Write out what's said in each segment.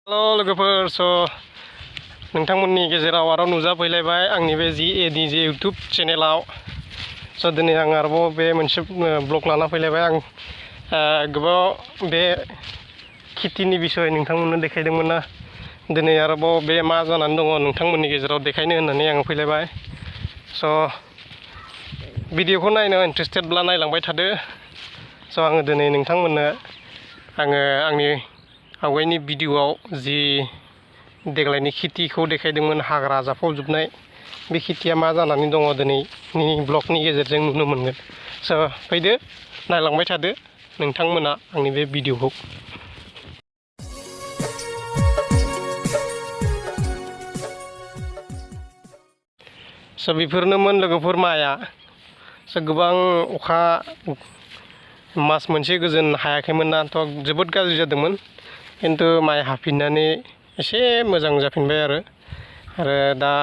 हेल' लोगोफोर नोंथांमोननि गेजेराव आरो नुजाफैलायबाय आंनि बे जिएडि जे इउटुब चेनेलाव दिनै आं आरोबाव बे मोनसे ब्लग लाना फैलायबाय आं गोबाव बे खेथिनि बिसय नोंथांमोननो देखायदोंमोन ना दिनै आरोबाव बे मा जानानै दङ नोंथांमोननि गेजेराव देखायनो होननानै आं फैलायबाय भिडिअखौ नायनो इन्टारेस्टेडब्ला नायलांबाय थादो आङो दिनै नोंथांमोननो आंनि आवगायनि भिडिअआव जि देग्लायनि खेथिखौ देखायदोंमोन हाग्रा जाफबजोबनाय बे खेथिया मा जानानै दङ दिनैनि ब्लगनि गेजेरजों नुनो मोनगोन फैदो नायलांबाय थादो नोंथांमोना आंनि बे भिडिअखौ बेफोरनोमोन लोगोफोर माइआ गोबां अखा मास मोनसे गोजोन हायाखैमोन नाथ' जोबोद गाज्रि जादोंमोन खिन्थु माइ हाफिननानै एसे मोजां जाफिनबाय आरो दा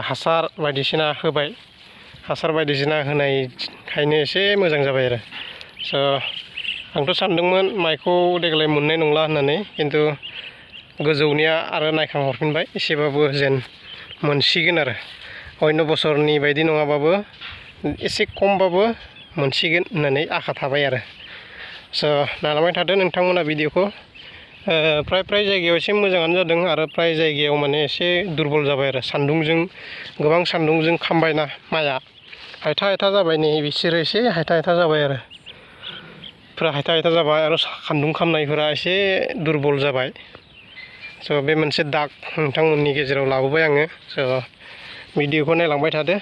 हासार बायदिसिना होबाय हासार बायदिसिना होनायखायनो एसे मोजां जाबाय आरो आंथ' सानदोंमोन माइखौ देग्लाय मोननाय नंला होननानै खिन्थु गोजौनिया आरो नायखांहरफिनबाय एसेबाबो जेन मोनसिगोन आरो अन्य बोसोरनि बायदि नङाबाबो एसे खमबाबो मोनसिगोन होननानै आखा थाबाय आरो नायलांबाय थादो नोंथांमोना भिडिअखौ फ्राय जायगायाव एसे मोजाङानो जादों आरो फ्राय जायगायाव माने एसे दुरबल जाबाय आरो सान्दुंजों गोबां सान्दुंजों खामबायना माइआ हायथा जाबाय नै बिसोरो एसे हायथा जाबाय आरो हायथा जाबाय आरो सान्दुं खामनायफोरा एसे दुरबल जाबाय बे मोनसे दाग नोंथांमोननि गेजेराव लाबोबाय आङो भिडिअखौ नायलांबाय थादो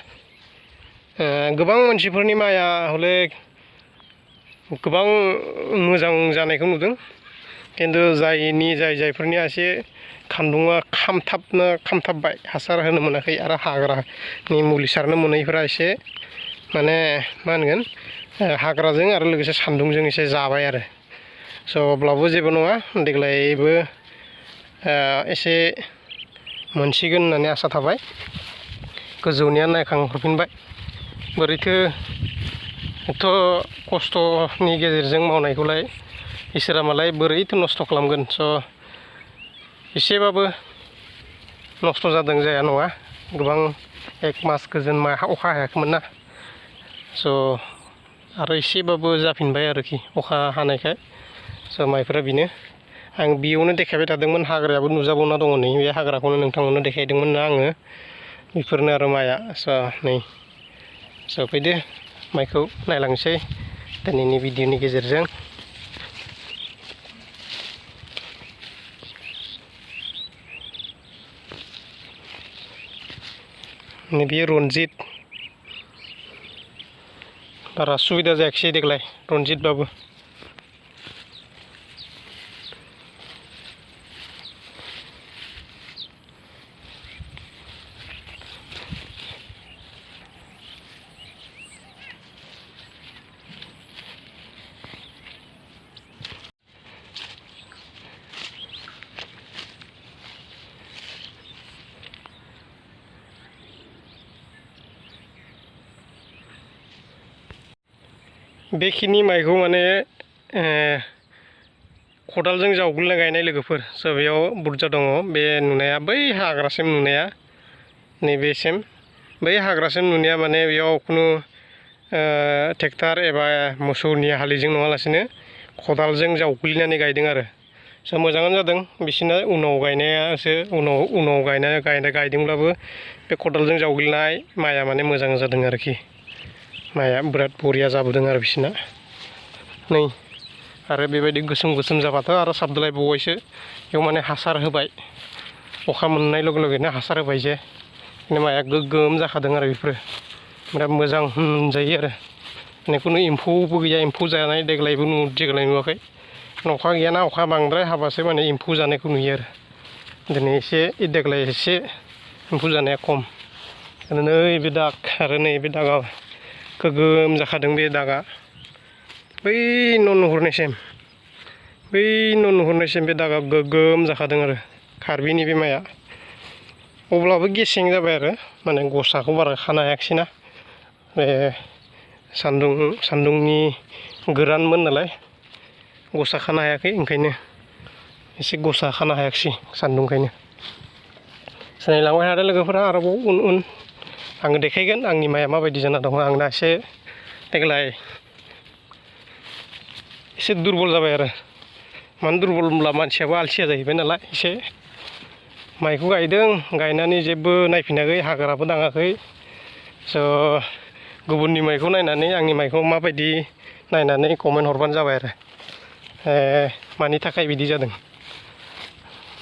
गोबां मानसिफोरनि माइआ हले गोबां मोजां जानायखौ नुदों खिन्थु जायफोरनिया एसे सान्दुङा खामथाबबाय हासार होनो मोनाखै आरो हाग्रानि मुलि सारनो मोनैफोरा एसे माने मा होनगोन हाग्राजों आरो लोगोसे सान्दुंजों एसे जाबाय आरो अब्लाबो जेबो नङा देग्लायबो एसे मोनसिगोन होननानै आसा थाबाय गोजौनिया नायखांहरफिनबाय बोरैथो एथ' खस्थ'नि गेजेरजों मावनायखौलाय इसोरा मालाय बोरैथो नस्थ' खालामगोन एसेबाबो नस्थ' जादों जाया नङा गोबां एक मास गोजोन अखा हायाखैमोन ना आरो एसेबाबो जाफिनबाय आरोखि अखा हानायखाय माइफोरा बेनो आं बेयावनो देखायबाय थादोंमोन हाग्रायाबो नुजाबावना दङ नै बे हाग्राखौनो नोंथांमोननो देखायदोंमोन ना आङो बेफोरनो आरो माइआ नै फैदो माइखौ नायलांसै दिनैनि भिडिअनि गेजेरजों बेयो रन्जित बारा सुबिदा जायाखिसै देग्लाय रन्जितबाबो बेखिनि माइखौ माने खदालजों जावग्लिना गायनाय लोगोफोर बेयाव बुरजा दङ बे नुनाया बै हाग्रासिम नुनाया नैबेसिम बै हाग्रासिम नुनाया माने बेयाव खुनु ट्रेक्टर एबा मोसौनि हालिजों नङालासिनो खदालजों जावग्लिनानै गायदों आरो मोजाङानो जादों बिसोरना उनाव गायनायासो उनाव गायदोंब्लाबो बे खदालजों जावग्लिनाय माइआ माने मोजां जादों आरोखि माइआ बिराद बरिया जाबोदों आरो बिसोरना नै आरो बेबायदि गोसोम जाबाथ' आरो साबद्रायबावबायसो बेयाव माने हासार होबाय अखा मोननाय लोगो लोगोनो हासार होबाय जे माइआ गोग्गोम जाखादों आरो बेफोरो बिराद मोजां होनजायो आरो माने खुनु एम्फौबो गैया एम्फौ जानाय देग्लाय नुवाखै अखा गैयाना अखा बांद्राय हाबासो माने एम्फौ जानायखौ नुयो आरो दिनै देग्लाय एसे एम्फौ जानाया खम नै बे दाग आरो नै बे दागा गोग्गोम जाखादों बे दागा बै न' नुहुरनायसिम बे दागा गोग्गोम जाखादों आरो कार्बिनि बे माइआ अब्लाबो गेसें जाबाय आरो माने गसाखौ बारा खानो हायाखिसैना बे सान्दुंनि गोरानमोन नालाय गसा खानो हायाखै ओंखायनो एसे गसा खानो हायाखिसै सान्दुंखायनो सिनायलांबाय थादों लोगोफोरा आरोबाव उन उन आङो देखायगोन आंनि माइया माबायदि जाना दङ आंना एसे देग्लाय एसे दुरबल जाबाय आरो मानो दुरबल होनब्ला मानसियाबो आलसिया जाहैबाय नालाय एसे माइखौ गायदों गायनानै जेबो नायफिनाखै हाग्राबो दाङाखै स' गुबुननि माइखौ नायनानै आंनि माइखौ माबायदि नायनानै कमेन्ट हरबानो जाबाय आरो मानि थाखाय बिदि जादों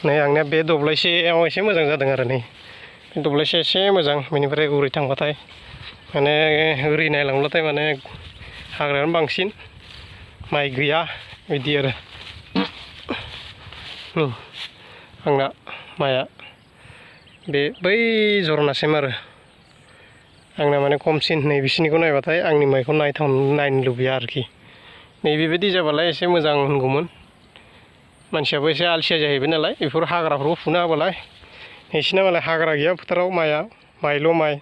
नै आंनिया बे दब्लायसेयाव एसे मोजां जादों आरो नै दब्लायसे एसे मोजां बेनिफ्राय ओरै थांबाथाय माने ओरै नायलांब्लाथाय माने हाग्रायानो बांसिन माइ गैया बिदि आरो आंना माइया बै जरनासिम आरो आंना माने खमसिन नै बिसिनिखौ नायबाथाय आंनि माइखौ नायनो लुबैया आरोखि नै बेबायदि जाबालाय एसे मोजां होनगौमोन मानसियाबो एसे आलसिया जाहैबाय नालाय बेफोर हाग्राफोरखौ फुना होबालाय नोंसिना मालाय हाग्रा गैया फोथाराव माइआ माइल' माइ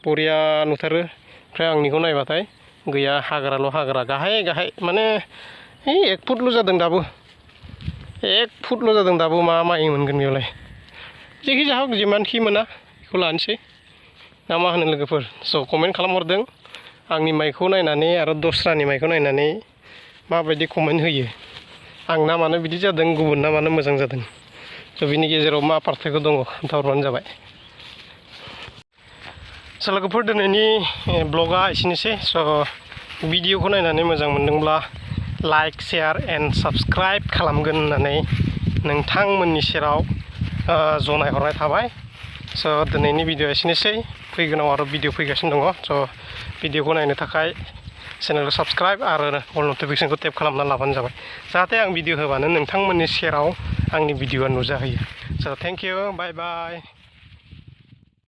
बरिया नुथारो ओमफ्राय आंनिखौ नायबाथाय गैया हाग्राल' हाग्रा गाहाय गाहाय माने 1 फुटल' जादों दाबो 1 फुटल' जादों दाबो मा माइ मोनगोन बेयावलाय जेखि जाया जिमानखि मोना बेखौ लानोसै ना मा होनो लोगोफोर स' कमेन्ट खालामहरदों आंनि माइखौ नायनानै आरो दस्रानि माइखौ नायनानै माबायदि कमेन्ट होयो आंना मानो बिदि जादों गुबुनना मानो मोजां जादों स' बिनि गेजेराव मा पार्थक्य दङ खोन्थाहरबानो जाबाय स' लोगोफोर दिनैनि ब्लगा एसेनोसै स' भिडिअखौ नायनानै मोजां मोनदोंब्ला लाइक शेयार एन्ड साबस्क्राइब खालामगोन होननानै नोंथांमोननि सेराव जनायहरनाय थाबाय स' दिनैनि भिडिअ एसेनोसै फैगोनाव आरो भिडिअ फैगासिनो दङ स' भिडिअखौ नायनो थाखाय चेनेलखौ साबस्क्राइब आरो अल नटिफिकेसनखौ टेप खालामना लाबानो जाबाय जाहाथे आं भिडिअ होबानो नोंथांमोननि सेराव आंनि भिडिअआ नुजाहैयो स' थेंक इउ बाय बाय